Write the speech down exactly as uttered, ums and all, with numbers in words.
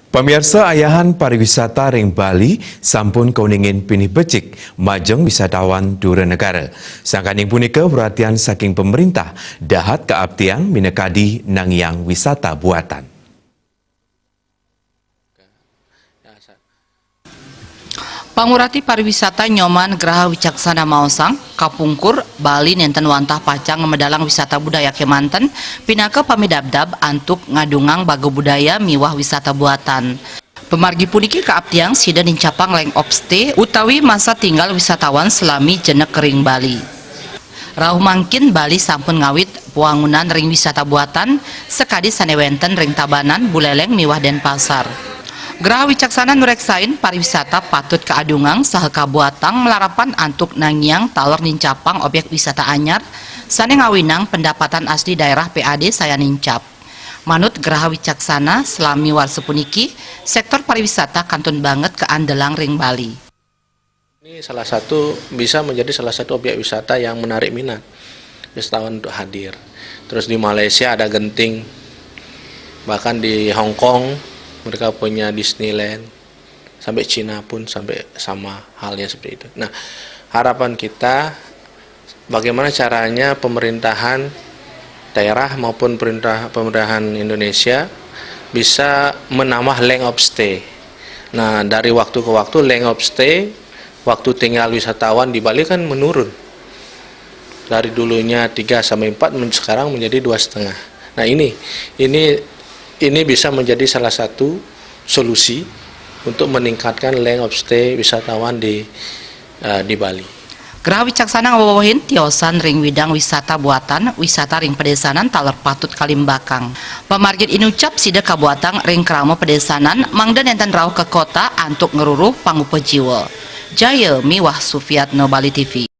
Pamiarsa, ayahan pariwisata ring Bali sampun kauningin pinih becik majeng wisatawan dura negara. Sangkaning punika perhatian saking pemerintah dahat kaaptiang minakadi nangiang wisata buatan. Pangurati pariwisata Nyoman Graha Wicaksana maosang, kapungkur, Bali nenten wantah pacang ngamedalang wisata budaya kemanten, pinaka pamidabdab antuk ngadungang baga budaya miwah wisata buatan. Pamargi puniki kaaptiang sida nincapang lengkop stay utawi masa tinggal wisatawan salami jenek ring Bali. Rauh mangkin Bali sampun ngawit wangunan ring wisata buatan, sakadi sane wenten ring Tabanan, Buleleng miwah Denpasar. Graha Wicaksana nureksain pariwisata patut kaadungang saha kabuatang malarapan antuk nangiang taler nincapang obyek wisata anyar sane ngawinang pendapatan asli daerah P A D sayan nincap. Manut Graha Wicaksana, salami warsa puniki, sektor pariwisata kantun banget kaandelang ring Bali. Ini salah satu, bisa menjadi salah satu objek wisata yang menarik minat wisatawan untuk hadir. Terus di Malaysia ada Genting, bahkan di Hong Kong mereka punya Disneyland, sampai Cina pun sampai sama halnya seperti itu. Nah, harapan kita bagaimana caranya pemerintahan daerah maupun perintah pemerintahan Indonesia bisa menambah length of stay. Nah, dari waktu ke waktu length of stay, waktu tinggal wisatawan di Bali kan menurun. Dari dulunya tiga sampai empat, men- sekarang menjadi dua setengah. Nah, ini ini ini bisa menjadi salah satu solusi untuk meningkatkan length of stay wisatawan di eh, di Bali. Graha Wicaksana ngawewehin tiosan ring widang wisata buatan, wisata ring padesanan taler patut kalimbakang. Pamargin inucap sida kabuatang ring krama padesanan mangda nenten rauh ka kota antuk ngruruh pangupa jiwa. Jaya miwah Sufiatno, Bali T V.